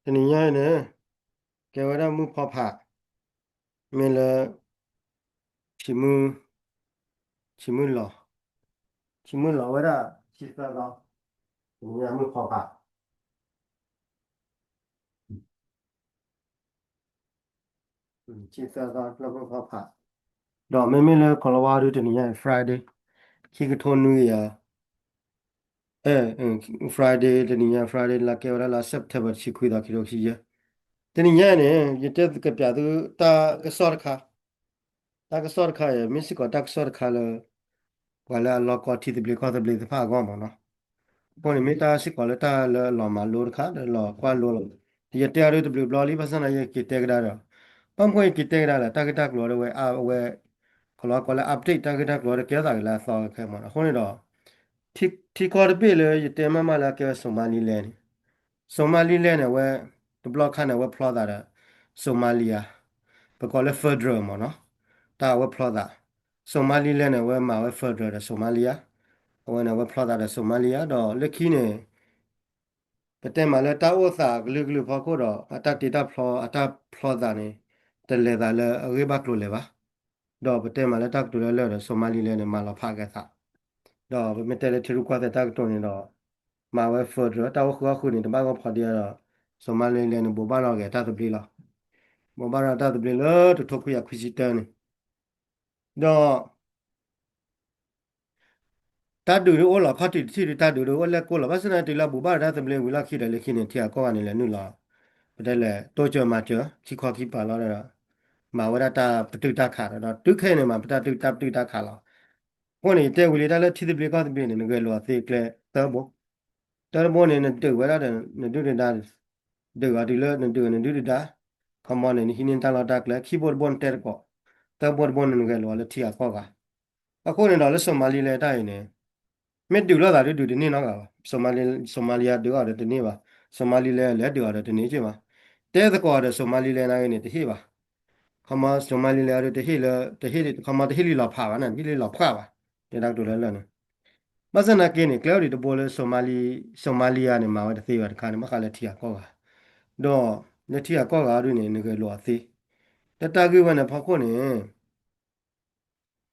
တနံၤညါအံၤန့ၣ် ကဲဝဲဒၣ်မုၢ်ဖီဖး မ့ၢ်လၢ ဆံမုၢ် ဆံမုၢ်လီၤ ဆံမုၢ်လီၤဝဲဒၣ် ဆံသၢသီ တနံၤညါမုၢ်ဖီဖး ဆံသၢသီလၢမုၢ်ဖီဖး ဒီးမ့မ့ၢ်လၢကီၤလၤဝါဒုးတနံၤညါအံၤ Friday ခံကထိနွံကယၤ Friday တနံၤညါ Friday လၢကဲဝဲဒၣ်လါ September တဆံခွံသီ ခံကထိခံဆံယဲၢ် တနံၤညါအံၤန့ၣ် ယတဲကပျးသုတၢ်ကစီၣ်တခါ တၢ်ကစီၣ်တခါအံၤ မ့ၢ်စ့ၢ်ကီးတၢ်ကစီၣ်တခါလၢ ပှၤလၢအလီၤကီထံသဘျ့ကီၢ်သဘျ့သ့ၣ်တဖၣ်အဂီၢ်မ့ၢ်နီၤ. အဃိန့ၣ် မ့ၢ်တၢ်စ့ၢ်ကီးလၢတၢ်လၢအလီၤမၤလိတခါ ဒီးလီၤကွၢ်လိလီၤ. ယတဲအီၤဒုးတဘျုးဘျီလံ ဘၣ်ဆၣ်သနာ်က့ ယက့ၤတဲကဒါဒီး ဘၣ်မနုၤဃိ ယက့ၤတဲကဒါလဲၣ် တၢ်ဂ့ၢ်တၢ်ကျိၤဒီးဝဲ အဝဲ ကလီၤကီလၢ update တၢ်ဂ့ၢ်တၢ်ကျိၤဒီး ကဲထီၣ်သးက့ၤလၢအသီခဲမ့ၢ်နီၤ. အဃိန့ၣ်ဒီး ထံကီၢ်တဘ့ၣ်လၢယတဲမးမးလၢအကဲဝဲ Somaliland န့ၣ် Somaliland န့ၣ် အဝဲ တဘျီခါန့ၣ် အဝဲဖျီသးဒီး Somalia ပကိးလၢ federal မ့ၢ်နီၤ. တၢ်အဝဲဖျီသး Somaliland န့ၣ် အဝဲမၤဝဲ federal ဒီး Somalia အဝဲန့ၣ် အဝဲဖျီသးဒီး Somalia ဒီးလၢခံန့ၣ် ပတဲမးလၢတၢ်အိၣ်သးကလုာ်ကလုာ်ဖီခိၣ်ဒီး အတၢ်တ့တၢ်ဖျီ အတၢ်ဖျီသးန့ၣ် တလဲၤသးလၢအဂ့ၢ်ဘၣ်ကျိၤလဲၤဘၣ်. ဒီးပတဲမးလၢတၢ်ကတိၤလၢလၢာ်ဒီး Somaliland န့ၣ် မၤလီၤဖးကဲသး ဒီးပမ့ၢ်တဲလၢထံရူၢ်ကီၢ်သဲးတၢ်ကတိၤန့ၣ်ဒီး မၤဝဲ federal တၢ်အိၣ်ဃုာ်အီၣ်ဃုာ်န့ၣ် တဘၣ်ဂီၢ်ဖီဒံဒီး Somaliland န့ၣ် ဘိးဘၣ်လီၤက့ၤတၢ်သဘျ့လီၤ. ဘိးဘၣ်လီၤတၢ်သဘျ့လၢတထိခွံကယၤခွံဆံတၢန့ၣ် ဒီး တၢ်ဒုးဒုးအိၣ်လီၤ ခီၣ်ထံးတထံၣ်ဒုး တၢ်ဒုးဒုးအိၣ်လဲၣ်ကိၢ်လီၤ. ဘၣ်ဆၣ်သနာ်က့ တုၤလၢဘိးဘၣ်လီၤတၢ်သဘျ့ဝံၤလီၢ်ခံဒီး လၢခံန့ၣ် ထံဂၤကီၢ်ဂၤန့ၣ် လဲၤနုာ်လီၤ ပတဲလဲၤတိစၢၤမၤစၢၤ ခံခီခံပၤလီၤဒီး မၤဝဲဒၣ်တၢ်ပတုာ်တၢ်ခးဒီး တုၤခဲအံၤန့ၣ် မၤပတၢ်ပတုာ်တၢ်ခးလီၤ. အဃိန့ၣ် ယတဲဝံၤလံ တၢ်လၢထံသဘျ့ကီၢ်သဘျ့န့ၣ် နဂဲၤလိာ်အသ့ကျဲသၢဘိ တၢတဘိန့ၣ် နဒုးဝဲဒၣ်ဒီး နဒုၣ်နဒါ ဒုးအီၤတုၤလၢနဒုးနဒုၣ်နဒါ ခီမီန့ၣ် နဟံးန့ၢ်တၢ်လီၢ်တၢ်ကျဲ ခံဘိတဘိနတဲသကိး သၢဘိတဘိန့ၣ် နဂဲၤလိာ်အီၤလၢထံဂၤကီၢ်ဂၤ. အဃိန့ၣ်ဒီးလၢ Somaliland တၢ်အံၤန့ၣ် မ့ၢ်ဒုးလိာ်သးဒုးဒုးတန့ၢ်နီတဂၤဘၣ်. Somaliland ဒုးအီၤဒီးတန့ၢ်ဘၣ်. Somaliland လဲၤဒုးအီၤဒီးတန့ၢ်က့ၢ်ဘၣ်. တဲသကိးဒီး Somaliland နာ်ဂ့ၤန့ၣ် တဟ့ၣ်ဘၣ်. ခီမီ Somaliland အီၤဒုးတဟ့ၣ်လၢ တဟ့ၣ် ခီမီတဟ့ၣ်လံလီၤဖးဘၣ်န့ၣ် တဟ့ၣ်လံလီၤဖးဘၣ်. ယတၢ်ကတိၤလၢလၢာ်န့ၣ် ဘၣ်ဆၣ်သနာ်က့န့ၣ် ကျဲအိၣ်ဒံးတဘိလၢ Somali Somalia န့ၣ် မၤဝဲတသ့ဘၣ်တခါန့ၣ် ဘၣ်ဃးလၢထံဂၤကီၢ်ဂၤ ဒီးလၢထံဂၤကီၢ်ဂၤအီၤဒုးန့ၣ် နဂဲၤလိာ်အီၤသ့ လၢတၢ်ဂ့ၢ်ဝဲန့ၣ်ဖီခိၣ်န့ၣ်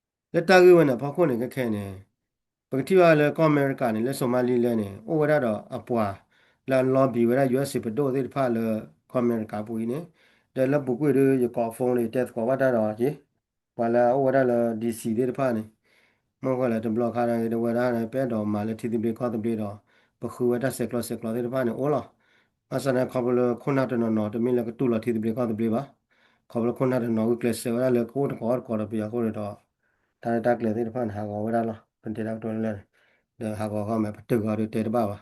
လၢတၢ်ဂ့ၢ်ဝဲန့ၣ်ဖီခိၣ်န့ၣ် ခဲခဲန့ၣ် ပကထံၣ်ဘၣ်လၢကီၢ်အမဲရကၤန့ၣ် လၢ Somaliland န့ၣ် အိၣ်ဝဲဒၣ်ဒီးအပှၤလၢအ lobby ဝဲဒၣ် ယူအက်စ် ပဒိၣ်သ့ၣ်တဖၣ်လၢကီၢ်အမဲရကၤပူၤအံၤန့ၣ် ဒီးလၢပူၤကွံာ်ဒုး ယကိး phone ဒီး ယတဲသကိးဘၣ်တၢ်ဒီးက့ၤ ပှၤလၢအအိၣ်ဝဲဒၣ်လၢ DC သ့ၣ်တဖၣ်န့ၣ် မ့ၢ်ဃီလဲၣ်တဘျီခါဒီး ဝဲဒၣ် ပအဲၣ်ဒိးမၤလၢထံသဘျ့ကီၢ်သဘျ့ဒီး ပဃုဝဲတၢ်ဆဲးကျိးဆဲးကျိးသ့ၣ်တဖၣ်န့ၣ်အိၣ်လီၤ. ဘၣ်ဆၣ်န့ၣ် ခီဖျိလၢခိၣ်နၢ်တနီၤနီၤ တမ့ၢ်လၢကတူၢ်လိာ်ထံသဘျ့ကီၢ်သဘျ့ဘၣ်. ခီဖျိလၢခိၣ်နၢ်တနီၤနီၤ ဂုာ်ကျဲးစၢးဝဲဒၣ်လၢကအိၣ်တကိးအီၣ်တကိးဒီးပယီၤအဃိန့ၣ်ဒီး တၢ်ရဲၣ်တၢ်ကျဲၤသ့ၣ်တဖၣ်န့ၣ် ဟးဂီၤဝဲဒၣ်လီၤ. ပတဲတၢ်ကတိၤလၢလၢာ်န့ၣ် ဒီးဟးဂီၤဂီၢ်မး ပတုာ်ဂီၤဒုးတဲတဘၣ်ဘၣ်.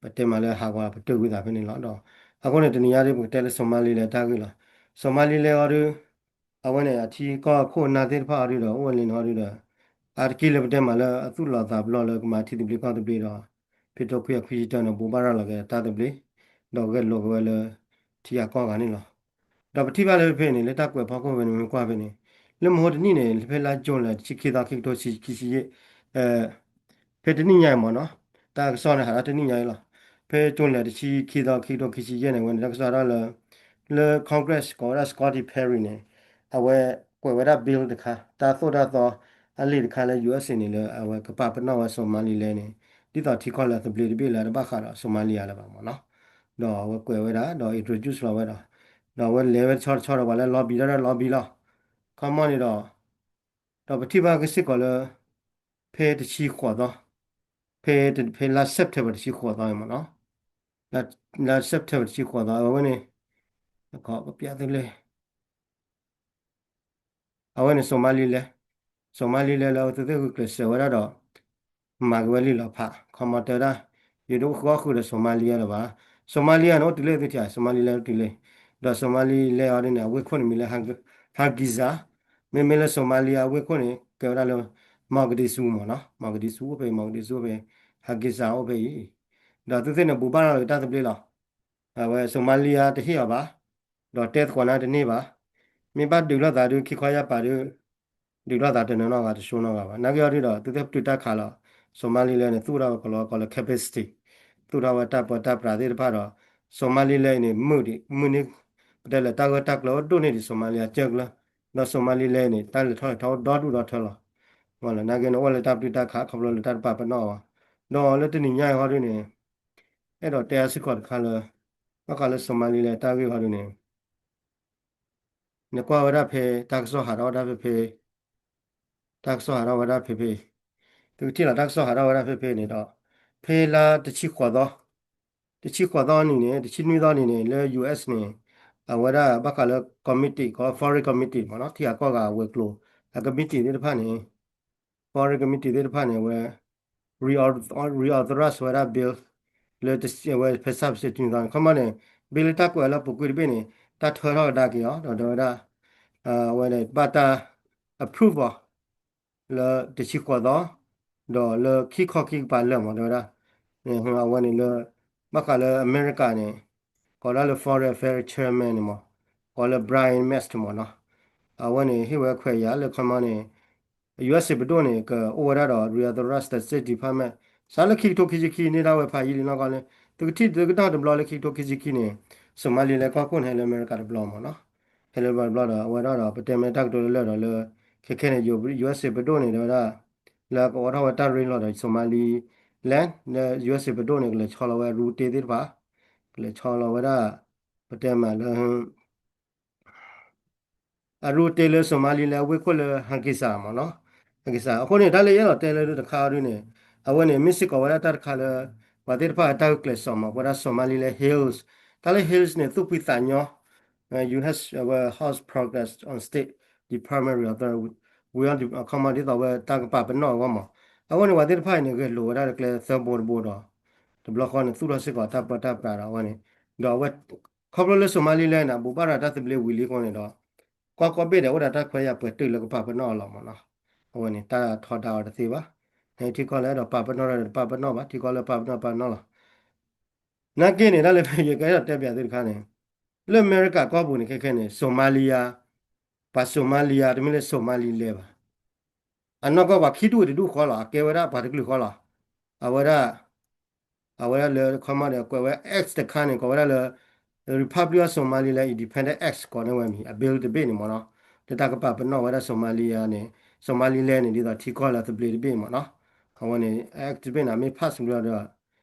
ပတဲမးလၢဟးဂီၤပတုာ်ဝံသးဖဲန့ၣ်လီၤ. ဒီးအဃိန့ၣ် တနံၤညါဒုး ပကတဲလၢ Somaliland တၢ်ဂ့ၢ်လီၤ. Somaliland အီၤဒုး အဝဲန့ၣ် အထံကီၢ်ခိၣ်အနၢ်သ့ၣ်တဖၣ်အီၤဒုးဒီး အိၣ်ဝဲလၢန့ၣ်အီၤဒုးဒီး အါတက့ၢ်လၢပတဲမးလၢအသူၣ်လီၤသးဘျီလၢကမၤထံသဘျ့ကီၢ်သဘျ့ဒီး ဖဲတထိခွံကယၤခွံဆံတၢန့ၣ် ဘိးဘၣ်ရၤလီၤက့ၤတၢ်သဘျ့ ဒီးဂဲၤလိာ်က့ၤဝဲလၢထံဂၤကီၢ်ဂၤန့ၣ်လီၤ. ဒီးပထံၣ်ဘၣ်လၢဖဲန့ၣ် လၢတၢ်ကွဲးဖီခိၣ်ဖဲန့ၣ် မ့ၢ်ကွၢ်ဖဲန့ၣ် လၢမဟိတနံၣ်န့ၣ် ဖဲလါ June လၢတဆံခံသီ ခံကထိခံဆံယဲၢ် ဖဲတနံၣ်ညါအံၤမ့ၢ်နီၤ တၢ်ကစီၣ်န့ၣ် ဟးထီၣ်တနံၣ်ညါအံၤလီၤ. ဖဲ June လၢတဆံခံသီ ခံကထိခံဆံယဲၢ်န့ၣ် ဝဲန့ၣ် တၢ်ကစီၣ်ဟးထီၣ်လၢ လၢ Congress ကိးဝဲဒၣ် Scott Perry န့ၣ် အဝဲကွဲးဝဲဒၣ် bill တခါ တၢ်သိၣ်တၢ်သီအလံာ်တခါလၢ ယူအက်စ် န့ၣ် လၢအဝဲကပာ်ပနီၣ်ဝဲ Somaliland န့ၣ် ဒ်သိးထံကီၢ်လၢအသဘျ့တဘ့ၣ်လၢအတဘၣ်ဃးဒီး Somalia လၢၤဘၣ်မ့ၢ်နီၤ. ဒီးအဝဲကွဲးဝဲဒၣ် ဒီး introduce လီၤဝဲဒီး ဒီးအဝဲလဲၤဝဲတဆီတဆီဒီး ပှၤလၢ lobby ဒီး lobby လီၤ. ခီမီန့ၣ်ဒီး ဒီးပထံၣ်ဘၣ်က့ၤစ့ၢ်ကီးလၢ ဖဲတဆံဃိးသီ ဖဲ ဖဲလါ September တဆံဃိးသီန့ၣ်မ့ၢ်နီၤ လါ September တဆံဃိးသီ အဝဲန့ၣ် ကပျးသုလၢ အဝဲန့ၣ် Somaliland, Somaliland လၢအဝဲသ့ၣ်ဂုာ်ကျဲးစၢးဝဲဒၣ်ဒီး မၤက့ၤဝဲလံာ်လီၤဖး ခီမီတဲဝဲဒၣ် ယတအိၣ်ဃုာ်အီၣ်ဃုာ်ဒီး Somalia လၢၤဘၣ်. Somalia န့ၣ် အိၣ်တုၤလၢသုထံၣ်ဧါ Somaliland အိၣ်တုၤလၢ ဒီး Somaliland အီၤဒ်န့ၣ် အဝ့ၢ်ခိၣ်န့ၣ်မံၤလၢ Hargeisa, မ့မ့ၢ်လၢ Somalia အဝ့ၢ်ခိၣ်န့ၣ် ကဲဝဲဒၣ်လၢ Mogadishu မ့ၢ်နီၤ Mogadishu အိၣ်ဖဲ Mogadishu အိၣ်ဖဲ Hargeisa အိၣ်ဖဲအံၤ ဒီးသုသ့ၣ်န့ၣ် ဘိးဘၣ်ရၤလီၤက့ၤတၢ်သဘျ့လီၤ. အဝဲ Somalia တဟ့ၣ်အီၤဘၣ်, ဒီးတဲသကိးနၤတန့ၢ်ဘၣ်. မ့ၢ်ဘၣ်ဒုးလိာ်သးဒုး ခံခီယါပၤဒုး ဒုးလိာ်သးတနီၤနီၤဂၤတစိၤနီၤဂၤဘၣ်. နာ်က့အီၤဒုးဒီး သုသ့ၣ်ပတုာ်တၢ်ခးလီၤ. Somaliland န့ၣ် သူၣ်ထီၣ်ဝဲကလီကလီလၢ capacity, သူၣ်ထီၣ်ဝဲတၢ်ပၢတၢ်ပြးသ့ၣ်တဖၣ်ဒီး Somaliland အံၤန့ၣ် မုာ်ဒံး မုာ်န့ၢ် ပတဲလၢတၢ်ဂၢၢ်တၢ်ကျၢၤအိၣ်ဒိၣ်န့ၢ်ဒံး Somaliland ကၢၢ်ကျၢၤ, ဒီး Somaliland န့ၣ် တၢ်လဲၤထီၣ်လဲၤထီအိၣ်ဒီဒူၣ်ဒီထၢလီၤ. နာ်က့န့ၣ် အိၣ်လၢတၢ်ပတုာ်တၢ်ခးခီဖျိလၢတၢ်တပာ်ပနီၣ်အီၤ, ဒီးလၢတနံၤညါအံၤဟီဒုန့ၣ် အဲၣ်ဒိးတဲအါစ့ၢ်ကီးတခါလၢ ဘၣ်ဃးလၢ Somaliland တၢ်ဂ့ၢ်ဟီဒုန့ၣ် နကွၢ်ဝဲဒၣ်ဖဲ တၢ်ကစီၣ်ဟးထီၣ်ဝဲဒၣ်ဖဲဖဲ တၢ်ကစီၣ်ဟးထီၣ်ဝဲဒၣ်ဖဲဖဲ သုကထံၣ်လီၤ တၢ်ကစီၣ်ဟးထီၣ်ဝဲဒၣ်ဖဲဖဲန့ၣ်ဒီး ဖဲလါတဆံဃိးသီ တဆံဃိးသီနံၤန့ၣ် တဆံနွံသီနံၤန့ၣ် လၢ U S န့ၣ် အဝဲဒၣ်ဘၣ်ဃးလၢ committee ကီး foreign committee မ့ၢ်နီၤ ထံဂၤကီၢ်ဂၤဝဲၤကျိၤ အ committee သ့ၣ်တဖၣ်န့ၣ် foreign committee သ့ၣ်တဖၣ်န့ၣ် အဝဲ reauthorize ဝဲဒၣ် bill လၢဝဲဖဲဆၣ်ပစ့ၢ်တုၤသီန့ၣ် ခီမီန့ၣ် bill လၢတၢ်ကွဲးအီၤလၢပူၤကွံာ်တဘ့ၣ်န့ၣ် တၢ်ထၢထီၣ်ကဒါက့ၤအီၤ ဒီးတဲဝဲဒၣ် အဝဲန့ၣ် ဘၣ်တၢ် approve အီၤ လၢတဆံဃိးသီ ဒီးလၢခံခီခံကပၤလၢာ်မ့ၢ်တဲဝဲဒၣ် အဝဲန့ၣ်လၢ ဘၣ်ဃးလၢအမဲရကၤန့ၣ် ကိးဒၣ်လၢ Foreign Affairs Chairman န့ၣ်မ့ၢ် ကိးလၢ Brian Mast မ့ၢ်နီၤ အဝဲန့ၣ် ဟ့ၣ်ဝဲခွဲးယာ်လၢခီမီန့ၣ် U S ပဒိၣ်န့ၣ် ကအိၣ်ဝဲဒၣ်ဒီး reauthorize the State Department စးလၢခံကထိခံဆံခံန့ၣ်ဒၣ်ဝဲဖးယံာ်လံနီၢ်ကီၢ်လၢ သုကထံၣ်သုကနၣ်တဘျီလၢခံကထိခံဆံခံန့ၣ် Somaliland ကီၢ်ခိၣ်န့ၣ် ဟဲလၢအမဲရကၤတဘျီမ့ၢ်နီၤ ဟဲလၢတဘျီဒီး အဝဲဒၣ်ဒီး ပတဲမ့ၢ်တၢ်ကတိၤလၢလၢဒီးလၢ ခဲခဲန့ၣ် U S ပဒိၣ်န့ၣ် တဲဝဲဒၣ် လၢကအိးထီၣ်ဝဲတၢ်ရ့လိာ်ဒီး Somaliland လၢ U S ပဒိၣ်န့ၣ် ကလဲၤဆီလီၤဝဲအရူတ့သ့ၣ်တဖၣ် ကလဲၤဆီလီၤဝဲဒၣ် ပတဲမးလၢ အရူတ့လၢ Somaliland အဝ့ၢ်ခိၣ်လၢ Hargeisa မ့ၢ်နီၤ Hargeisa အဃိန့ၣ် တၢ်လၢယအဲၣ်ဒိးတဲလၢတခါအီၤဒုန့ၣ် အဝဲန့ၣ် မ့ၢ်စ့ၢ်ကီးဝဲဒၣ်တၢ်တခါလၢ ပှၤသ့ၣ်တဖၣ်အတၢ်ဂုာ်ကျဲးစၢးမ့ၢ် ပဝဲဒၣ် Somaliland Hills တၢ်လၢ Hills န့ၣ် သူၣ်ဖှံသးညီ U S အဝဲ House Progress on State Department reauthorize ဝံၤအခီမီဒ်သိးဝဲတၢ်ကပာ်ပနီၣ်အဂီၢ်မ့ၢ် အဝဲန့ၣ် ပှၤသ့ၣ်တဖၣ်အံၤန့ၣ် ဂဲၤလိာ်ဝဲဒၣ်လၢကျဲသၢဘိတဘိဒီး တဘျီဃီန့ၣ် သူၣ်ထီၣ်စ့ၢ်ကီးတၢ်ပၢတၢ်ပြးဒီးအဝဲန့ၣ် ဒီးအဝဲ ခီဖျိလၢ Somaliland န့ၣ် အဘူးဘၣ်ရၤတၢ်သဘျ့ဝံၤလံအဃိန့ၣ်ဒီး ကီၢ်ကီၢ်ဘ့ၣ်ဒဲး အိၣ်ဒီးတၢ်ခွဲးယာ်ပှဲၤတုာ်လၢကပာ်ပနီၣ်အီၤလီၤမ့ၢ်နီၤ အဝဲန့ၣ် တၢ်ထီဒါအီၤတသ့ဘၣ် ထံကီၢ်လၢအဲၣ်ဒိးပာ်ပနီၣ်တၢ်ဒီးတပာ်ပနီၣ်ဘၣ် ထံကီၢ်လၢပာ်ပနီၣ်ပာ်ပနီၣ်လီၤ နာ်က့န့ၣ် တၢ်လၢယကအဲၣ်ဒိးတဲပၠးသုတခါန့ၣ် လၢအမဲရကၤကီၢ်ပူၤန့ၣ် ခဲခဲန့ၣ် Somalia ပှၤ Somalia တမ့ၢ်လၢ Somaliland ဘၣ် အနီၢ်ကီၢ်ပှၤခံဒူၣ်တဒူၣ်ဃီလီၤ အကဲဝဲဒၣ်ပှၤတကလုာ်ဃီလီၤ အဝဲဒၣ် အဝဲဒၣ်လၢခီမီဒီး ကွဲးဝဲ X တခါန့ၣ် ကိးဝဲဒၣ်လၢ Republic of Somaliland Independent Act ကိးန့ၢ်ဝဲမံၤ အ bill တဘ့ၣ်န့ၣ်မ့ၢ်နီၤ လၢတၢ်ကပာ်ပနီၣ်ဝဲဒၣ် Somalia န့ၣ် Somaliland န့ၣ် ဒ်သိးထံကီၢ်လၢသဘျ့တဘ့ၣ်မ့ၢ်နီၤ အဝဲန့ၣ် Act တဘ့ၣ်န့ၣ် မ့ၢ် pass ဘျီဒီး ထံ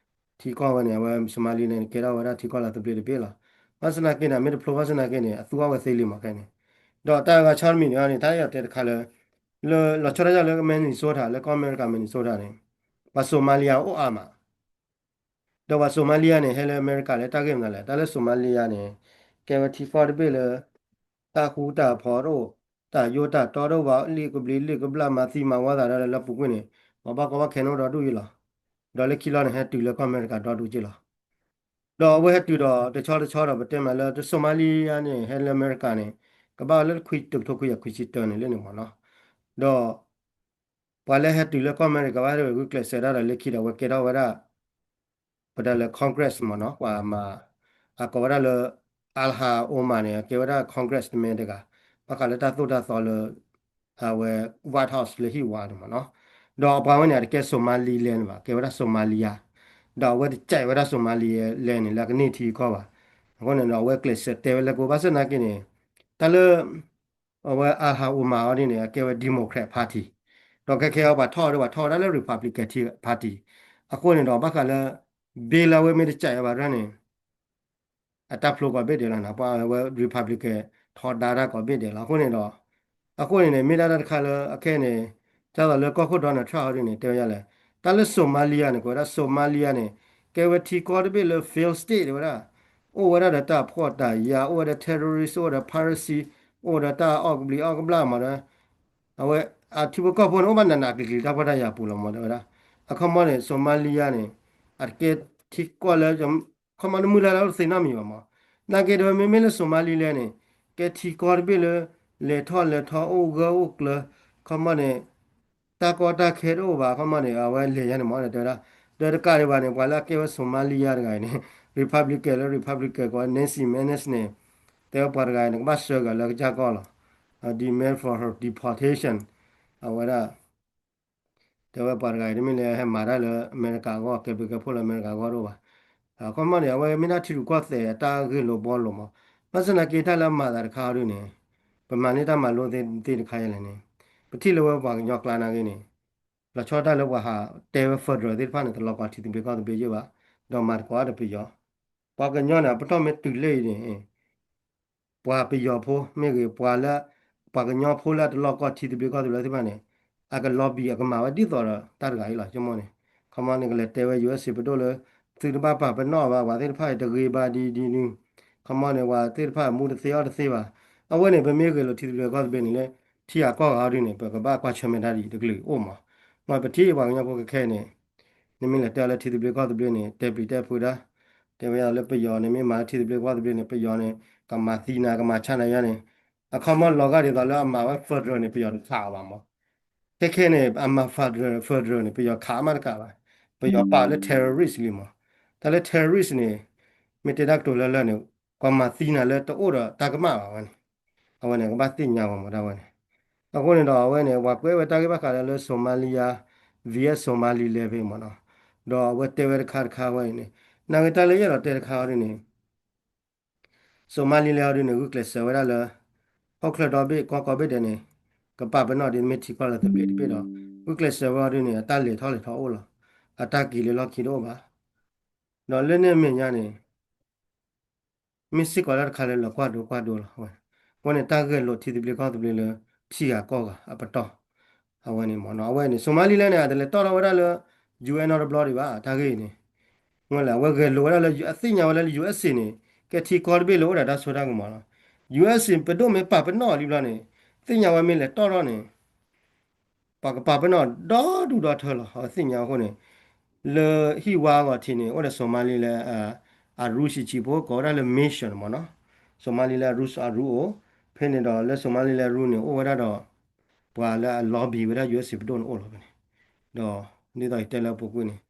ကီၢ်ဝဲန့ၣ် အဝဲ Somaliland န့ၣ် ကဲထီၣ်ဝဲဒၣ်ထံကီၢ်လၢသဘျ့တဘ့ၣ်လီၤ ဘၣ်ဆၣ်သနာ်က့န့ၣ် မ့ၢ်တဖျိဘၣ်ဆၣ်သနာ်က့န့ၣ် အသူအီၤဝဲသ့လံမ့ၢ်ခဲန့ၣ် ဒီးတၢ်ဂၤဆီတမံၤန့ၣ်န့ၣ် တၢ်အဲၣ်ဒိးတဲတခါလၢ လၢလီၤဆီဒၣ်တၢ်လၢ Minnesota လၢကီၢ်အမဲရကၤ Minnesota န့ၣ် ပှၤ Somalia အိၣ်အါမး ဒီးပှၤ Somalia န့ၣ် ဟဲလၢအမဲရကၤလၢတၢ်ဂ့ၢ်မနုၤလဲၣ် တၢ်လၢ Somalia န့ၣ် ကဲဝဲထံကီၢ်တဘ့ၣ်လၢ တၢ်ဃူတၢ်ဖိးတအိၣ် တၢ်ယိၣ်တၢ်တီတအိၣ်ဘၣ် လံာ်ကဘျံးလံာ်ကဘျၣ်မၤသံမၤဝီသးဒီးလၢပူၤကွံာ်န့ၣ် ပှၤဘၣ်ကီဘၣ်ခဲန့ၣ်အိၣ်ဒီဒူၣ်ယံလီၤ ဒီးလၢခံလီၤန့ၣ် ဟဲတုၤလၢကီၢ်အမဲရကၤဒီဒူၣ်က့လီၤ ဒီးအဝဲဟဲတုၤဒီးတဆီတဆီဒီးပတဲမးလၢ Somalia န့ၣ် ဟဲလၢအမဲရကၤန့ၣ် ကဘၣ်လၢခွံတကထိခွံကယၤခွံဆံတၢန့ၣ်လၢန့ၣ်မ့ၢ်နီၤ ဒီး ပှၤလၢဟဲတုၤလၢကီၢ်အမဲရကၤဘၣ်ဒီး ဂုာ်ကျဲးစၢးဒၣ်ဒီးလၢခံဒီး အဝဲကဲထီၣ်ဝဲဒၣ် ပတဲလၢ Congress မ့ၢ်နီၤ ပှၤမၤ အကိးဝဲဒၣ်လၢ Ilhan Omar န့ၣ် အကဲဝဲဒၣ် Congress တမံၤတဂၤ ဘၣ်ဃးလၢတၢ်သိၣ်တၢ်သီလၢ အဝဲ White House လၢဟံၣ်ဝါန့ၣ်မ့ၢ်နီၤ ဒီးအပှၤဝဲန့ၣ် အတကဲ Somaliland န့ၣ်ဘၣ် ကဲဝဲဒၣ် Somalia ဒီးအဝဲတကဲဝဲဒၣ် Somaliland န့ၣ် လၢအကန့ၢ်ထံကီၢ်ဘၣ် အဃိန့ၣ်ဒီး အဝဲကျဲးစၢးတဲဝဲလၢကအိၣ် ဘၣ်ဆၣ်သနာ်က့န့ၣ် တၢ်လၢ အဝဲ Ilhan Omar အီၤဒ်န့ၣ် အကဲဝဲ Democrat Party ဒီးခဲခဲအံၤပှၤထီၣ်အီၤဒီး ပှၤထီၣ်ဝဲဒၣ်လၢ Republican Party အဃိန့ၣ်ဒီး ဘၣ်ဃးလၢ bill လၢအဝဲမ့ၢ်တကးအီၤဘၣ်န့ၣ် အတၢ်ဖျိကိးဘ့ၣ်ဒဲးလီၤန့ၣ် ပှၤဝဲ Republican ထီဒါတၢ်ကိးဘ့ၣ်ဒဲးလီၤ အဃိန့ၣ်ဒီး အဃိန့ၣ်န့ၣ် မ့ၢ်ဒၣ်တၢ်တခါလၢအခဲအံၤန့ၣ် ဒ်သိးလၢကီၢ်ခိၣ် Donald Trump အီၤဒ်န့ၣ်တဲဝဲဒ်လဲၣ် တၢ်လၢ Somalia န့ၣ် ကွဲးဝဲဒၣ် Somalia န့ၣ် ကဲဝဲထံကီၢ်တဘ့ၣ်လၢ failed state တဲဝဲဒၣ် အိၣ်ဝဲဒၣ်ဒီးတၢ်ဖှီၣ်တၢ်ယာ် အိၣ်ဝဲဒီး terrorist အိၣ်ဝဲဒီး piracy အိၣ်ဝဲဒီးတၢ်အီၣ်ကဘျံးအီၣ်ကဘျၣ်မးဒီး အဝဲ အထံဖိကီၢ်ဖိန့ၣ် အိၣ်ဘၣ်နးနးကျံၤကျံၤတၢ်ဖှီၣ်တၢ်ယာ်ပူၤလီၤမး တဲဝဲဒၣ် အခီမီန့ၣ် Somalia န့ၣ် အတကဲထံကီၢ်လၢ ခီမီတမုၢ်လၢ်လၢသ့ၣ်နီၣ်မံၤဘၣ်မး နာ်က့ဒီးမ့မ့ၢ်လၢ Somalia န့ၣ် ကဲထံကီၢ်တဘ့ၣ်လၢ လဲၤထီၣ်လဲၤထီအိၣ်ဂၢၢ်အိၣ်ကျၢၤ ခီမီန့ၣ် တၢ်ကီတၢ်ခဲတအိၣ်ဘၣ် ခီမီန့ၣ် အဝဲလဲၤယါန့ၣ်မး တဲဝဲဒၣ် ဒီးတကးဒံးဘၣ်န့ၣ် ပှၤလၢအကဲဝဲ Somalia တဂၤအံၤန့ၣ် Republican လၢ Republican ကိးဝဲ Nancy Mace န့ၣ် တဲဝဲပှၤတဂၤအံၤန့ၣ် ကဘၣ်ဆှၢက့ၤလၢကစၢ်ကီၢ်လီၤ demand for her deportation အဝဲဒၣ် တဲဝဲပှၤတဂၤအံၤ တမ့ၢ်လၢဟဲမၤတၢ်လၢအမဲရကၤအဂီၢ် ကဲဘျုးကဲဖှိၣ်လၢအမဲရကၤအဂီၢ်တအိၣ်ဘၣ် အခီမီန့ၣ် အဝဲမ့ၢ်ဒၣ်ထံရူၢ်ကီၢ်သဲးအတၢ်ဂ့ၢ်လိာ်ဘှီလိာ်မး, ဘၣ်ဆၣ်သနာ်က့တၢ်လၢအမၤသးတခါအီၤဒုန့ၣ် ပမၤန့ၢ်တၢ်မၤလိသ့တခါအံၤလဲၣ်န့ၣ်, ပထံၣ်လၢဝဲပှၤကညီကျါနာ်က့န့ၣ် လီၤဆီဒၣ်တၢ်လၢပှၤဟးတဲဝဲ federal သ့ၣ်တဖၣ်န့ၣ် တလီၤကီထံသဘျ့ကီၢ်သဘျ့ယဲၢ်ဘၣ်, ဒီးမၤသကိးအါတပယီၤ, ပှၤကညီန့ၣ် အပတီၢ်မ့ၢ်တုၤလၢအံၤန့ၣ် ပှၤပယီၤဖိမ့ၢ်ဂ့ၤ ပှၤလၢ ပှၤကညီဖိလၢအတလီၢ်ကီထံသဘျ့ကီၢ်သဘျ့သ့ၣ်တဖၣ်န့ၣ် အက lobby အကမၤဝဲဒ်သိးဒီးတၢ်တဂၤအံၤလီၤ ဆိကမိၣ်န့ၣ်, ခီမီန့ၣ် ကလဲၤတဲဝဲ ယူအ့းအ့း ပဒိၣ်လၢ သုတဘၣ်ပာ်ပနီၣ်ဘၣ် ပှၤသ့ၣ်တဖၣ်အံၤတဂ့ၤဘၣ်ဒ်ဒ်န့ၣ်, ခီမီန့ၣ် ပှၤသ့ၣ်တဖၣ်မူတသ့အီၣ်တသ့ဘၣ်, အဝဲန့ၣ် ပမ့ၢ်ဂဲၤလိာ်ထံသဘျ့ကီၢ်သဘျ့န့ၣ်လၢ ထံဂၤကီၢ်ဂၤအီၤဒုန့ၣ် ပကဘၣ်ကွၢ်ဆၢၣ်မဲာ်တၢ်ဒ်အံၤတကလုာ်အိၣ်မး, မ့ၢ်ပထံၣ်ပှၤကညီဖိခဲခဲန့ၣ် နမ့ၢ်လဲၤတဲအီၤလၢထံသဘျ့ကီၢ်သဘျ့န့ၣ် တဲပျံၤတဲဖုးဒၣ်, တဲဝဲဒၣ်လၢပယီၤန့ၣ် မ့ၢ်မၤလၢထံသဘျ့ကီၢ်သဘျ့န့ၣ် ပယီၤန့ၣ် ကမၤသံနၤ ကမၤဆါနၤယါန့ၣ်, အခီမီလီၤဂာ်ဒ်သိးလၢအမၤဝဲ federal န့ၣ် ပယီၤတခးအီၤဘၣ်မး, ခဲခဲန့ၣ် အမၤ federal န့ၣ် ပယီၤခးအမးတကးဘၣ်, ပယီၤပာ်အီၤလၢ terrorist လံမး, တၢ်လၢ terrorist န့ၣ် မ့ၢ်တဲတၢ်ကတိၤလၢလၢ်န့ၣ် ပှၤမၤသံနၤလၢတအိၣ်ဒီးတၢ်ကမၣ်ဘၣ်ဝဲန့ၣ်, အဝဲန့ၣ် ကဘၣ်သ့ၣ်ညါဝဲမးတၢ်ဝဲန့ၣ်, အဃိန့ၣ်ဒီးအဝဲန့ၣ် ပှၤကွဲးဝဲတၢ်ဂ့ၢ်ဘၣ်ဃးလၢ Somalia vs Somaliland ဖဲမးနီၤ, ဒီးအဝဲတဲဝဲတခါတခါဝဲအံၤန့ၣ်, နာ်ဂ့ၤတၢ်လၢယအဲၣ်ဒိးတဲတခါအီၤဒ်န့ၣ် Somaliland အီၤဒ်န့ၣ် ဂုာ်ကျဲးစၢးဝဲဒၣ်လၢ ဟီၣ်ခိၣ်ချၢဒီဘ့ၣ်ကီၢ်ကိးဘ့ၣ်ဒဲးန့ၣ် ကပာ်ပနီၣ်ဒ်မ့ၢ်ထံကီၢ်လၢသဘျ့တဘ့ၣ်ဒီး ဂုာ်ကျဲးစၢးဝဲအီၤဒ်န့ၣ် အတၢ်လဲၤထီၣ်လဲၤထီအိၣ်လီၤ, အတၢ်က့ၤလၢလီၢ်ခံတအိၣ်ဘၣ်, ဒီးလၢန့ၣ်အမဲာ်ညါန့ၣ် မ့ၢ်စ့ၢ်ကီးတၢ်တခါလၢလီၤကွၢ်ဒိကွၢ်ဒိလီၤ. အဝဲန့ၣ် တၢ်ဂဲၤလိာ်ထံသဘျ့ကီၢ်သဘျ့လၢ ထံဂၤကီၢ်ဂၤအပတီၢ်, အဝဲန့ၣ်မ့ၢ်နီၤ အဝဲန့ၣ် Somaliland န့ၣ် အတလဲၤတီၣ်ထီၣ်ဝဲဒၣ်လၢ ယူအ့ၣ် နီတဘျီဒံးဘၣ် တၢ်ဂ့ၢ်အံၤန့ၣ်, ဝဲလၢအဝဲဂဲၤလိာ်ဝဲဒၣ်လၢ အသ့ၣ်ညါဝဲလၢ ယူအ့ၣ် စ့ၣ်န့ၣ် ကဲထံကီၢ်တဘ့ၣ်လၢအိၣ်ဒီးတၢ်စိတၢ်ကမီၤလီၤ. ယူအ့ၣ် စ့ၣ် ပဒိၣ်မ့ၢ်ပာ်ပနီၣ်အီၤလံဘျီန့ၣ် သ့ၣ်ညါဝဲမ့ၢ်လဲၤတီၣ်ထီၣ်န့ၣ် ပှၤကပာ်ပနီၣ်ဒီဒူၣ်ဒီထၢလီၤ. အဝဲသ့ၣ်ညါအဃိန့ၣ် လၢဟံၣ်ဝါအဂီၢ်ထံးန့ၣ် အိၣ်ဒီး Somaliland အရူၣ်ဆံးဆံးဖိ ကိးဝဲဒၣ်လၢ mission မ့ၢ်နီၤ, Somaliland အရူၣ်အရူၣ်အိၣ်, ဖဲန့ၣ်ဒီးလၢ Somaliland အရူၣ်န့ၣ် အိၣ်ဝဲဒၣ်ဒီး ပှၤလၢအ lobby ဝဲဒၣ် ယူအ့ၣ် စ့ၣ် ပဒိၣ်န့ၣ်အိၣ်လီၤဖဲန့ၣ်, ဒီးဒ်သိးယတဲလၢအပူၤကွံာ်န့ၣ်,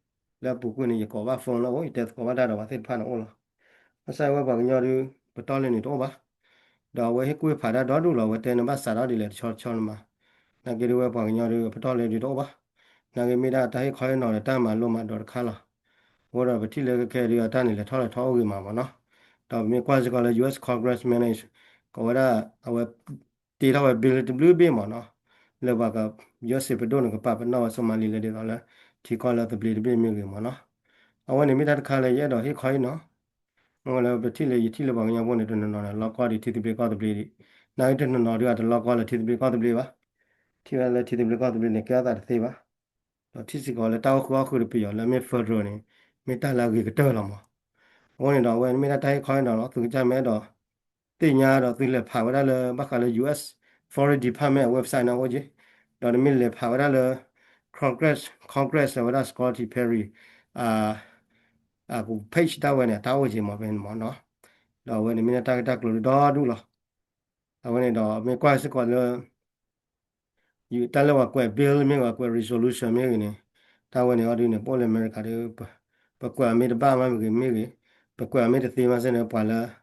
လၢအပူၤကွံာ်န့ၣ် ယကိးဘၣ် phone လၢအိၣ် ယတဲသကိးဘၣ်တၢ်ဒီးပှၤသ့ၣ်တဖၣ်န့ၣ်အိၣ်လီၤ. ဘၣ်ဆၣ်ဝဲပှၤကညီဒုး ပတီၢ်လၢန့ၣ်တအိၣ်ဘၣ် ဒီးအဝဲဟ့ၣ်ကူၣ်ဖးတၢ်ဒီဒူၣ်လီၤ အဝဲတဲန့ၣ်ဘၣ်စးထီၣ်ဒ်လဲၣ်တဆီတဆီန့ၣ်မး, နာ်က့ဒုးဝဲပှၤကညီဒုး ပတီၢ်လၢဒုးတအိၣ်ဘၣ်, နာ်က့မ့ၢ်ဒၣ်တၢ်ဟ့ၣ်ခီဟ့ၣ်နီၤဒီးတၢ်မၤလိမၤဒိးတခါလီၤ. အဃိဒီးပထံၣ်လၢခဲခဲဒုးအတၢ်န့ၣ်လဲၤထီၣ်လဲၤထီအိၣ်ဂ့ၤမးမ့ၢ်နီၤ, ဒီးပမ့ၢ်ကွၢ်စ့ၢ်ကီးလၢ ယူအ့ၣ် Congress manage ကိးဝဲဒၣ် အဝဲ တ့ထီၣ်ဝဲ bill တဘျုးဘ့ၣ်မ့ၢ်နီၤ, လၢပှၤက ယူအ့ၣ် စ့ၣ် ပဒိၣ်န့ၣ် ကပာ်ပနီၣ်ဝဲ Somaliland ဒ်သိးလၢ ထံကီၢ်လၢသဘျ့တဘ့ၣ်မ့ၢ်ဂ့ၤမ့ၢ်နီၤ, အဝဲန့ၣ်မ့ၢ်တၢ်တခါလၢယအဲၣ်ဒိးဟ့ၣ်ခီဟ့ၣ်နီၤ အဝဲလၢပထံၣ်လၢယထံၣ်လၢပှၤကညီဖိန့ၣ် တနီၤနီၤန့ၣ် လီၤကီဒံးထံသဘျ့ကီၢ်သဘျ့ဒံး, နာ်က့တနီၤနီၤဒုးအတလီၤကီလၢထံသဘျ့ကီၢ်သဘျ့ဘၣ်, ထံၣ်ဝဲဒၣ်လၢထံသဘျ့ကီၢ်သဘျ့န့ၣ် ကဲအသးတသ့ဘၣ်, ဒီးထံၣ်စ့ၢ်ကီးလၢတၢ်အိၣ်ဃုာ်အီၣ်ဃုာ်ဒီးပယီၤလၢမ့ၢ် federal န့ၣ် မ့ၢ်တၢ်လၢအဂ့ၤကတၢၢ်လီၤမး, အဃိန့ၣ်ဒီးအဝဲမ့ၢ်ဒၣ်တၢ်ဟ့ၣ်ခီဟ့ၣ်နီၤလီၤ သုကစၢ်မ့ၢ်အဲၣ်ဒိး သ့ၣ်ညါဒီးသုလဲၤဖးဝဲဒၣ်လၢဘၣ်ဃးလၢ ယူအ့ၣ် Foreign Department website န့ၣ်အိၣ်က့ၤ, ဒီးနမ့ၢ်လဲၤဖးဝဲဒၣ်လၢ Congress Congress ဝဲဒၣ် Scott Perry အ page တၢ်ဝဲန့ၣ် အတၢ်အိၣ်က့ၤမးဖဲန့ၣ်မ့ၢ်နီၤ, ဒီးအဝဲန့ၣ်မ့ၢ်ဒၣ်တၢ်ဂ့ၢ်တၢ်ကျိၤဒုးဒီဒူၣ်လီၤ. အဝဲန့ၣ်ဒီးမ့ၢ်ကွၢ်စ့ၢ်ကီးလၢ တၢ်လၢပှၤကွဲး bill မ့ၢ်ဂ့ၤ ပှၤကွဲး resolution မ့ၢ်ဂ့ၤန့ၣ်, တၢ်ဝဲန့ၣ်အီၤဒုးန့ၣ် ပအိၣ်လၢအမဲရကၤဒီး ပကွဲးအီၤမ့ၢ်တဘၣ်မးမ့ၢ်ဂ့ၤမ့ၢ်ဂ့ၤ, ပကွဲးအီၤမ့ၢ်တသ့မးစ့ၢ်န့ၣ် ပှၤလၢ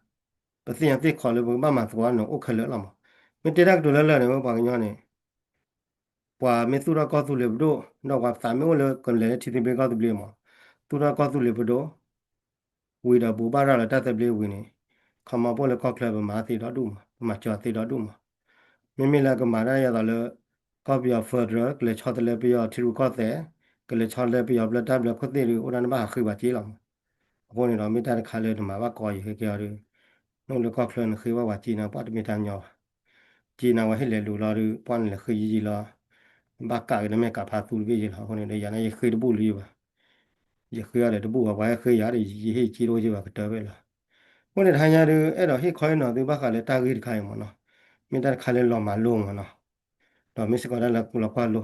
ပသ့ၣ်ညါသ့ၣ်ခီလၢပကဘၣ်မၤသကိးန့ၣ် အိၣ်ခဲလၢာ်လီၤမး. မ့ၢ်တဲတၢ်ကတိၤလၢလၢာ်န့ၣ် ဝဲပှၤကညီန့ၣ် ပှၤမ့ၢ်သူၣ်ထီၣ်ကီၢ်သူလ့ၤပဒိၣ် ဒီးပှၤသးမ့ၢ်အိၣ်လၢကလဲၤလၢထံသဘျ့ကီၢ်သဘျ့မး, သူၣ်ထီၣ်ကီၢ်သူလ့ၤပဒိၣ် ဝံၤဒီးဘိးဘၣ်ရၤလီၤတၢ်သဘျ့ဝံၤန့ၣ်, ခီမီပအိၣ်လၢကီၢ်ချၢပမၤသ့ဒီဒူၣ်မး, ပမၤစၢၤသ့ဒီဒူၣ်မး. မ့မ့ၢ်လၢကမၤတၢ်ဒ်သိးလၢ ကီၢ်ပယီၤ federal ကလဲၤဆီတလဲပယီၤထံရူၢ်ကီၢ်သဲး, ကလဲၤဆီတလဲပယီၤဘျၢတၢ်ဘျၢခိၣ်သ့ၣ်ဒီး အိၣ်ဒၣ်န့ၣ်ဘၣ်ဟးဃ့ဘၣ်က့လီၤမး. အဃိန့ၣ်ဒီးမ့ၢ်တၢ်တခါလၢနမၤဘၣ်ကီယဲခဲကဲအီၤဒီး နအိၣ်လၢကီၢ်ချၢနဃ့ဘၣ်ပှၤက့န့ၣ် ပှၤတမ့ၢ်တၢ်ညီဘၣ်. က့နၤဝဲဟ့ၣ်လဲၤလူၤလီၤဒီး ပှၤန့ၣ်လဲၤဃ့ယံာ်ယံာ်လီၤ. နဘၣ်ကးက့ၤနမဲာ်ကးဖးသူတဘ့ၣ်ယံာ်လီၤ. အဃိန့ၣ်ဒီး ယၤန့ၣ်ယဃ့တဘူၣ်လၢၤဘၣ်. ယဃ့အီၤဒီးတဘူၣ်ဘၣ် ပှၤဟဲဃ့ယၤဒီး ယဟ့ၣ်က့တအိၣ်ယံာ်ဘၣ်ကတၢၢ်ဘၣ်လီၤ. အဃိန့ၣ်တဟါညါဒီး အဲၣ်ဒိးဟ့ၣ်ခီဟ့ၣ်နီၤသုဘၣ်ဃးလၢတၢ်ဂ့ၢ်တခါအံၤမ့ၢ်နီၤ, မ့ၢ်တၢ်တခါလၢလီၤမၤလိမ့ၢ်နီၤ, ဒီးမ့ၢ်စ့ၢ်ကီးတၢ်လၢလီၤကွၢ်လိ,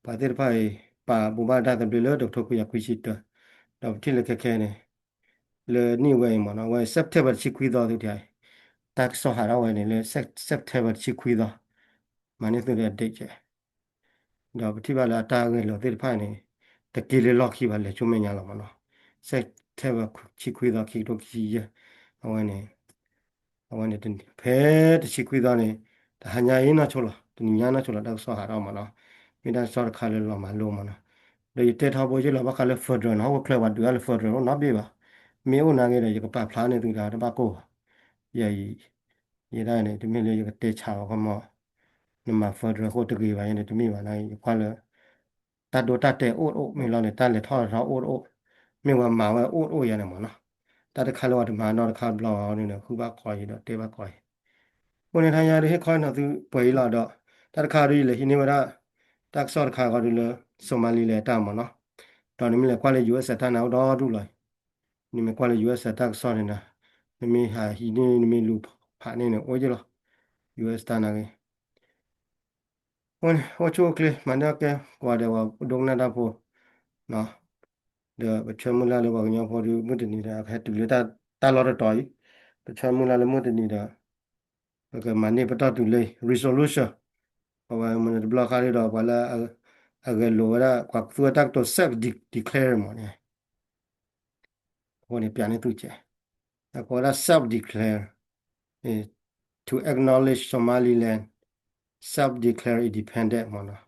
ပှၤသ့ၣ်တဖၣ်အံၤ ပာ်ဘိးဘၣ်တၢ်သဘျ့လၢတကထိခွံကယၤခွံဆံတၢ, ဒီးပထံၣ်လၢခဲခဲန့ၣ် လၢနံၣ်ဝဲအံၤမ့ၢ်နီၤ, ဝဲ September တဆံခွံသီသုထံၣ်အံၤ, တၢ်ကစီၣ်ဟးထီၣ်ဝဲန့ၣ်လၢ September တဆံခွံသီ, မၤန့ၢ်သုဒီး date ကဲ, ဒီးပထံၣ်ဘၣ်လၢအတၢ်ဂဲၤလိာ်သ့ၣ်တဖၣ်န့ၣ် တက့ၤလၢလီၢ်ခံဘၣ် လဲၤဆူမဲာ်ညါလီၤမ့ၢ်နီၤ, September တဆံခွံသီ ခံကထိခံဆံယဲၢ်, အဝဲန့ၣ် အဝဲန့ၣ် ဖဲတဆံခွံသီန့ၣ် တဟါညါအံၤနီၢ်ဆိလီၤ တနံၤညါနီၢ်ဆိလီၤ တၢ်ကစီၣ်ဟးထီၣ်မ့ၢ်နီၤ, မ့ၢ်တၢ်ကစီၣ်တခါလၢလီၤမၤလိမ့ၢ်နီၤ, ဒီးယတဲထီဘိယ့ၢ်လီၤ ဘၣ်ဃးလၢ federal နီၤ, ဟီၣ်ခိၣ်ချၢပှၤဒုးတၢ်လၢ federal အိၣ်နီတဘ့ၣ်ဘၣ်, မ့ၢ်အိၣ်နာ်က့ဒီး ယကပာ်ဖျါန့ၢ်သုတၢ်တဘၣ်ကိၢ်ဘၣ်. ယအံၤ ယဲဒၣ်န့ၣ် တမ့ၢ်လၢယကတဲဆါအီၤကမီၤ, နမၤ federal အဃိတဂ့ၤဘၣ်န့ၣ် တမ့ၢ်ဘၣ်န့ၣ် ယကွၢ်လၢ တၢ်ဒိတၢ်တဲာ်အိၣ်တအိၣ် မ့ၢ်လီၤန့ၣ် တၢ်လဲၤထီၣ်လဲၤထီအိၣ်တအိၣ်, မ့ၢ်ဝဲမၤဝဲအိၣ်တအိၣ်ယၤန့ၣ်မ့ၢ်နီၤ, တၢ်တခါလၢပှၤတမၤနီတခါဘျီန့ၣ် ဃုဘၣ်ကီးအံၤဒီးတဲဘၣ်ကီးအံၤ အဃိန့ၣ် ထါယါဒုးဟ့ၣ်ခီနီၤသုပှဲၤအံၤလီၤဒီး တၢ်တခါဒုးယလဲၤဟံးန့ၢ်ဝဲဒၣ် တၢ်ကစီၣ်တခါဂီၤဒုးလၢ Somaliland တၢ်မ့ၢ်နီၤ, ဒီးနမ့ၢ်လဲၤကွၢ်လၢ ယူၣ်အ့ၣ်စဲး တၢ်နာ်အိၣ်ဒီဒူၣ်လီၤအံၤ, နမ့ၢ်ကွၢ်လၢ ယူၣ်အ့ၣ်စဲး တၢ်ကစီၣ်န့ၣ်နီၤ, နမ့ၢ်ဟးဟံးန့ၢ် နမ့ၢ်လူၤဖးန့ၢ်န့ၣ် အိၣ်ယ့ၢ်လီၤ, ယူၣ်အ့ၣ်စဲး တၢ်နာ်ဂ့ၤ အဃိန့ၣ် အိၣ်ဆူၣ်အိၣ်ချ့ မၤန့ၢ်အီၣ်ကဲ ကိးဂၤဒဲး ပှၤဒိကနၣ်တၢ်ဖိ, ဒီးပဆၢမုၢ်လၢ်လၢပှၤကညီဖိဒုး မုၢ်တနံၤဒီး အကဟဲတုၤလၢတၢ်လီၢ်တတီၤအံၤ, ပဆၢမုၢ်လၢ်လၢမုၢ်တနံၤဒီး ပကမၤန့ၢ်ပတီၢ်တုၤလၢ resolution, ပဝဲမနုၤတဘျီဃီဒီး ပှၤလၢ အဂဲၤလိာ်ဝဲဒၣ် ပှၤသူဝဲတၢ်ကတိၤ self declare မ့ၢ်န့ၣ် အဃိန့ၣ် ပျးန့ၢ်သုစဲး, အကိးဝဲဒၣ် self declare, to acknowledge Somaliland self declare independent မ့ၢ်နီၤ,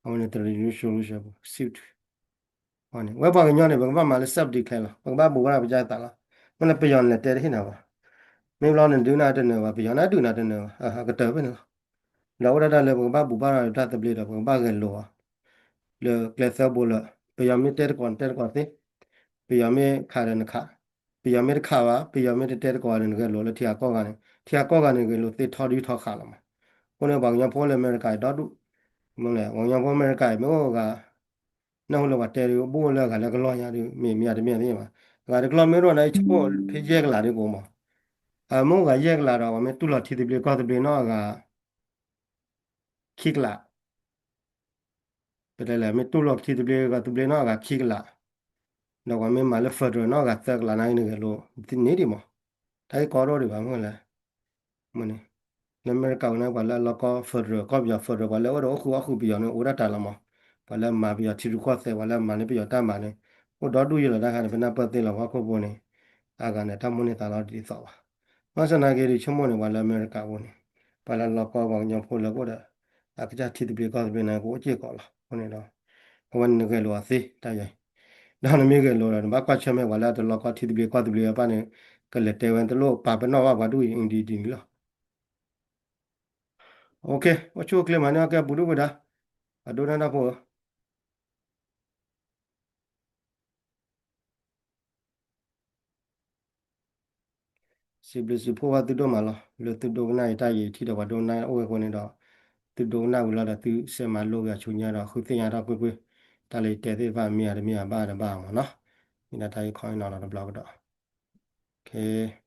အဝဲန့ၣ် resolution န့ၣ် ဝဲပှၤကညီန့ၣ် ပကဘၣ်မၤလၢ self declare လီၤ, ပကဘၣ်ဘူးဘၣ်ပယါသးလီၤ, မ့ၢ်လၢပယီၤန့ၣ်လဲၤတဲတဟ့ၣ်နၤဘၣ်, မ့ၢ်ဘျီန့ၣ်ဒုးနၤတနၢၤဘၣ်, ပယီၤန့ၣ်ဒုးနၤတနၢၤဘၣ်, အကတၢၢ်ဖဲန့ၣ်လီၤ, ဒီးအိၣ်ဒၣ်တၢ်လၢပကဘၣ်ဘူးဘၣ်ဒီးတၢ်သဘျ့ဒီး ပကဘၣ်ဂဲၤလိာ်အီၤ လၢကျဲသၢဘိလၢ ပယီၤမ့ၢ်တဲတကိးန့ၣ် တဲတကိးသ့, ပယီၤမ့ၢ်ခးဒီးနခး, ပယီၤမ့ၢ်တခးဘၣ်, ပယီၤမ့ၢ်တတဲတကိးဘၣ်န့ၣ် နဂဲၤလိာ်လၢထံဂၤကီၢ်ဂၤန့ၣ်, ထံဂၤကီၢ်ဂၤန့ၣ် ဂဲၤလိာ်သ့ထီဒုထီဃာ်လီၤမး, အဃိန့ၣ် ပှၤကညီဖိလၢအမဲရကၤအံၤဒီဒူၣ်, မ့ၢ်လဲၣ် ပှၤကညီဖိအမဲရကၤအံၤမ့ၢ်အိၣ်အဂၤ နၢ်ဟူလၢပှၤတဲဒုး ဘူးလၢအဂၤလၢကလီၢ်ညါဒုး မ့ၢ်မ့ၢ်အတမ့ၢ်သ့ဘၣ်, အဂၤတကလီၢ်မ့ၢ်အိၣ်ဒီး ယဆိကမိၣ်ဖဲယဲၢ်ကလးဒုးကအိၣ်မး, အမ့ၢ်အိၣ်ဂၤယဲၢ်ကလးဒီး ပှၤမ့ၢ်တူၢ်လီၤထံသဘျ့ကီၢ်သဘျ့နီၢ်အဂၤ ခံကလး, ပတဲလဲၣ် မ့ၢ်တူၢ်လီၤထံသဘျ့ကီၢ်သဘျ့နီၢ်အဂၤခံကလး, ဒီးပှၤမ့ၢ်မၤလၢ federal နီၢ်အဂၤသၢကလးန့ၣ် နဂဲၤလိာ်န့ၢ်ဒံးမး, တၢ်ဂ့ၢ်ကီဒိၣ်ဒံးဘၣ်မ့ၢ်လဲၣ် မ့ၢ်န့ၣ်, လၢအမဲရကၤဝဲန့ၣ် ပှၤလၢအလီၤကီ federal ကီၢ်ပယီၤ federal ပှၤလၢအအိၣ်ဒီးအိၣ်ဃုာ်အီၣ်ဃုာ်ပယီၤန့ၣ် အိၣ်ဝဲဒၣ်တၢ်လီၤမး, ပှၤလၢအမၤပယီၤထံရူၢ်ကီၢ်သဲး ပှၤလၢအမၤန့ၢ်ပယီၤတၢ်မၤန့ၣ် အိၣ်ဒီဒူၣ်ယံာ်လီၤတၢ်ခါန့ၣ် ပနၢ်ပၢၢ်သ့လီၤ ပှၤဟီၣ်ခိၣ်ဖိန့ၣ်, အဂၤန့ၣ် တၢ်မိၣ်န့ၢ်သးလီၤဒ်သိးဘၣ်, ဘၣ်ဆၣ်သနာ်က့ဒုးဆိကမိၣ်န့ၣ် ပှၤလၢအမဲရကၤဖိန့ၣ်, ပှၤလၢအလီၤကီပှၤကညီဖိလၢကအိၣ်ဒီး အကစၢ်ထံသဘျ့ကီၢ်သဘျ့န့ၣ် ကအိၣ်စ့ၢ်ကီးလီၤ, အဃိန့ၣ်ဒီး အဝဲန့ၣ်နဂဲၤလိာ်အီၤသ့တၢ်ယၤအံၤ, ဒီးနမ့ၢ်ဂဲၤလိာ်ဒီး နဘၣ်ကွၢ်ဆၢၣ်မဲာ်ပှၤလၢအတလီၤကီထံသဘျ့ကီၢ်သဘျ့အပၢ်န့ၣ်, ကလဲၤတဲဝဲတလိၣ်ပာ်ပနီၣ်ဘၣ်ပှၤဒူၣ်အံၤဒ်ဒ်န့ၣ်လီၤ. အိၣ်ဆူၣ်အိၣ်ချ့ မၤန့ၢ်အီၣ်ကဲ ပူၤဒူၣ်ပူၤဒါ, ပှၤဒိကနၣ်တၢ်ဖိဧၢ, စံးဘျုးစံးဖှိၣ်ဘၣ်သုဒိၣ်မးလီၤ. လၢသုဒိကနၣ်အံၤတၢ်ယံာ်ထံၣ်ဒီးပှၤဒိကနၣ်အိၣ်ဝဲအဃိန့ၣ်ဒီး, သုဒိကနၣ်ဝံၤလီၤဒီးသုဆဲးမၤလိက့ၤအဆူညါဒီး ဃုသ့ၣ်ညါထီၣ်ကွ့ၢ်ကွ့ၢ်, တၢ်လၢယတဲသ့ၣ်တဖၣ်မ့ၢ်ဧါတမ့ၢ်ဧါဘၣ်တဘၣ်မ့ၢ်နီၤ, မ့ၢ်ဒၣ်တၢ်ဂ့ၢ်ခီအံၤနီၤလီၤတဘျီကဒီး, okay.